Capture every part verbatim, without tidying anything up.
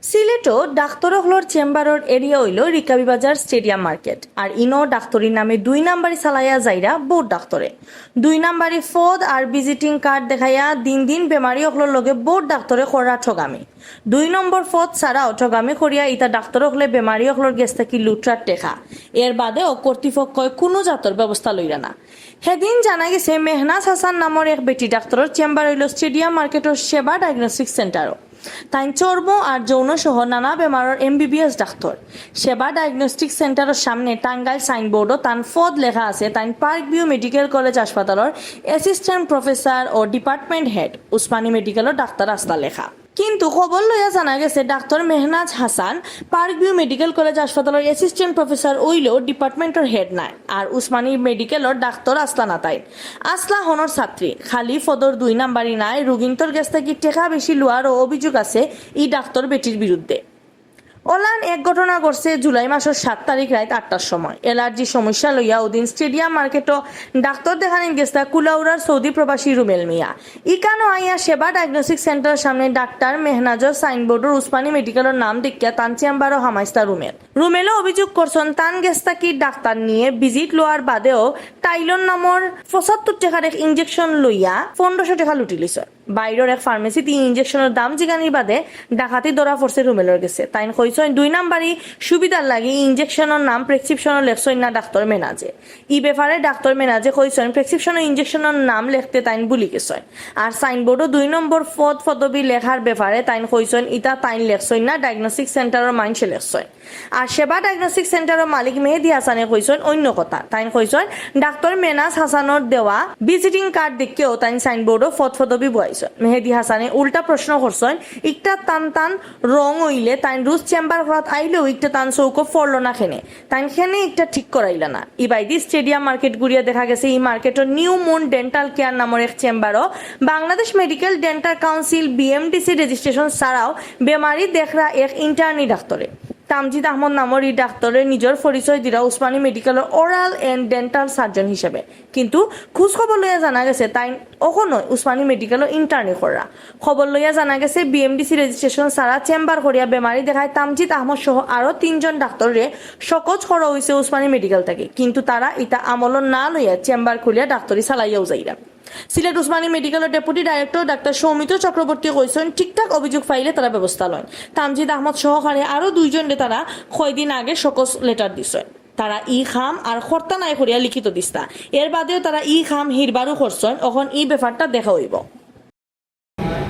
সিলেটো ডাক্তর অকলর চেম্বারর এরিয়া অইলো রিকাবি বাজার স্টেডিয়াম মার্কেট। আর ইনো ডাক্তরির নামে দুই নাম্বারি চালাইয়া যাইরা বউত ডাক্তরে। দুই নাম্বারি ফদ আর ভিজিটিং কার্ড দেখাইয়া দিন দিন বেমারি অকলর লগে বউত ডাক্তরে কররা ঠগামি। দুই নম্বর ফদ ছাড়াও ঠগামি করিয়া ইতা ডাক্তর অকলে বেমারি অকলর গেছ থাকি লুটরার টেকা। এর বাদেও কর্তৃপক্ষয় কুনু জাতর ব্যবস্থা লইরা না। হেদিন জানা গেছে মেহনাজ হাসান নামর এক বেটি ডাক্তরর চেম্বার অইলো স্টেডিয়াম মার্কেটর সেবা ডায়াগনস্টিক সেন্টারো। তাইন চর্ম আর যৌন সহ নানা বেমারর এমবিবিএস ডাক্তর। সেবা ডায়াগনস্টিক সেন্টারর সামনে টাঙ্গাইল সাইনবোর্ডো তান ফদ লেখা আছে, তাইন পার্ক ভিউ মেডিকেল কলেজ হাসপাতালর অ্যাসিস্ট্যান্ট প্রফেসর ও ডিপার্টমেন্ট হেড, উসমানী মেডিকেলর ডাক্তর আছলা লেখা। কিন্তু খবর লইয়া জানা গেছে ডাক্তর Mehnaz Hasan park view medical college হাসপাতালর অ্যাসিস্ট্যান্ট প্রফেসর অইলেও ডিপার্টমেন্টর হেড নায়, আর উসমানী মেডিকেলর ডাক্তর আছলা না তাইন। আছলা হনর ছাত্রী, খালি ফদর দুই নাম্বারি নায়, রুগীন্তর গেছ থাকি টেকা বেশি লওয়ারও অভিযোগ আছে ই ডাক্তর বেটির বিরুদ্ধে। অলান এক ঘটনা ঘটছে জুলাই মাসর সাত তারিখ রাইত আটটার সময়। অ্যালার্জি সমস্যা লইয়া অদিন স্টেডিয়াম মার্কেটো ডাক্তর দেখানিত গেছলা কুলাউড়ার সৌদি প্রবাসী রুমেল মিয়া। ইকানো আইয়া সেবা ডায়াগনস্টিক সেন্টারর সামনে ডাক্তর মেহনাজর সাইনবোর্ডর উসমানী মেডিকেলর নাম দেখিয়া তান চেম্বারো হামাইছলা রুমেল। রুমেলো অভিযোগ করছইন তান গেছ থাকি ডাক্তর নিয়ে ভিজিট লওয়ার বাদেও টাইলন নামর পঁচাত্তর টেকার এক ইঞ্জেকশন লইয়া পনেরোশো টেকা লুটিলিছইন। বাইরর এক ফার্মেসিত ই ইঞ্জেকশনর দাম জিগানির বাদে ডাকাতি ধরা পড়ছে রুমেলর গেছে। তাইন কইছইন দুই নাম্বারি সুবিধার লাগি ই ইঞ্জেকশনর নাম প্রেসক্রিপশনো লেখছইন না ডাক্তর মেহনাজে। ই ব্যাপারে ডাক্তর মেহনাজে কইছইন প্রেসক্রিপশনো ইঞ্জেকশনর নাম লেখতে তাইন ভুলি গেছইন। আর সাইনবোর্ডো দুই নম্বর পদ পদবি লেখার ব্যাপারে তাইন কইছইন ইতা তাইন লেখছইন না, ডায়াগনস্টিক সেন্টারর মাইনষে লেখছইন। আর সেবা ডায়াগনস্টিক সেন্টারর মালিক মেহেদি হাসানে কইছইন অইন্য কথা। তাইন কইছইন ডাক্তর মেহনাজ হাসানর দেওয়া ভিজিটিং কার্ড দেখিয়াও তাইন সাইনবোর্ডো পদ পদবি বওয়াইছইন। মেহেদি হাসানে উল্টা প্রশ্ন করছইন, ইকটা তান তান রং অইলে তাইন রুজ চেম্বার করাত আইলেও ইকটা তান চউখো পড়লো না কেনে? তাইন কেনে ইকটা ঠিক করাইলা না? ইবায়দি স্টেডিয়াম মার্কেট ঘুরিয়া দেখা গেছে ই মার্কেটর নিউ মুন ডেন্টাল কেয়ার নামর এক চেম্বারো Bangladesh medical dental council, BMDC, registration ছাড়াও বেমারি দেখরা এক ইন্টার্নি ডাক্তরে। তামজিদ আহমদ নামর ই ডাক্তরে নিজর পরিচয় দিরা উসমানী মেডিকেলর ওরাল এন্ড ডেন্টাল সার্জন হিসাবে। কিন্তু খোঁজ খবর লইয়া জানা গেছে তাইন অখনো উসমানী মেডিকেলো ইন্টার্নি কররা। খবর লইয়া জানা গেছে বিএমডিসি রেজিস্ট্রেশন ছাড়া চেম্বার করিয়া বেমারি দেখায় তামজিদ আহমদ সহ আরো তিনজন ডাক্তররে সকজ করা অইছে উসমানী মেডিকেল থাকি, কিন্তু তারা ইতা আমলো না লইয়া চেম্বার খুলিয়া ডাক্তরি চালাইয়াও যাইরা। সিলেট উসমানী মেডিকেলর ডেপুটি ডাইরেক্টর ডাক্তার সৌমিত্র চক্রবর্তী কইছইন ঠিকঠাক অভিযোগ পাইলে তারা ব্যবস্থা লইন। তামজিদ আহমদ সহকারে আরো দুইজনরে তারা কয়দিন আগে সকজ লেটার দিছইন। তারা ই কাম আর করতা নায় করিয়া লিখিত দিছলা। এর বাদেও তারা ই কাম হিরবারও করছইন। অখন ই ব্যাপারটা দেখা অইবো।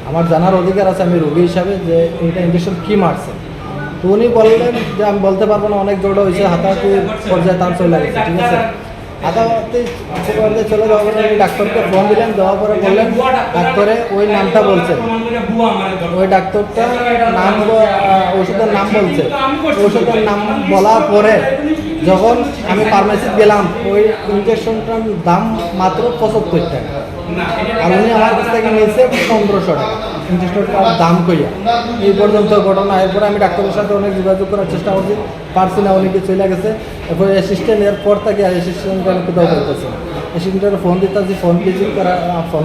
আমার জানার অধিকার আছে আমি রোগী হিসাবে যে এটা ইঞ্জেকশন কি মারছে। তো উনি বললেন যে আমি বলতে পারবো না, অনেক জোরে হয়েছে, হাতাহাতি পর্যায়ে তার চলে গেছে, ঠিক আছে। হাতাহাতি পর্যায়ে চলে যাওয়ার পরে আমি ডাক্তারকে ফোন দিলেন, দেওয়ার পরে বললেন ডাক্তারে ওই নামটা বলছেন, ওই ডাক্তারটা নাম ব-, আহ, ওষুধের নাম বলছে। ওষুধের নাম বলার পরে যখন আমি ফার্মেসিতে গেলাম, ওই ইঞ্জেকশনটার দাম মাত্র পঁচাত্তর টাকা, আর উনি আমার কাছ থেকে নিয়েছে পনেরোশো টাকা ইঞ্জেকশনটার দাম কইয়া। এই পর্যন্ত ঘটনা। এরপরে আমি ডাক্তারের সাথে অনেক যোগাযোগ করার চেষ্টা করছি, পারছি না, উনি কি চলে গেছে। এরপরে অ্যাসিস্ট্যান্ট, এরপর তাকে অ্যাসিস্ট্যান্ট আমি কোথাও পাইতেছি না। অ্যাসিস্ট্যান্টের ফোন দিতেছি, ফোন রিসিভ করা, ফোন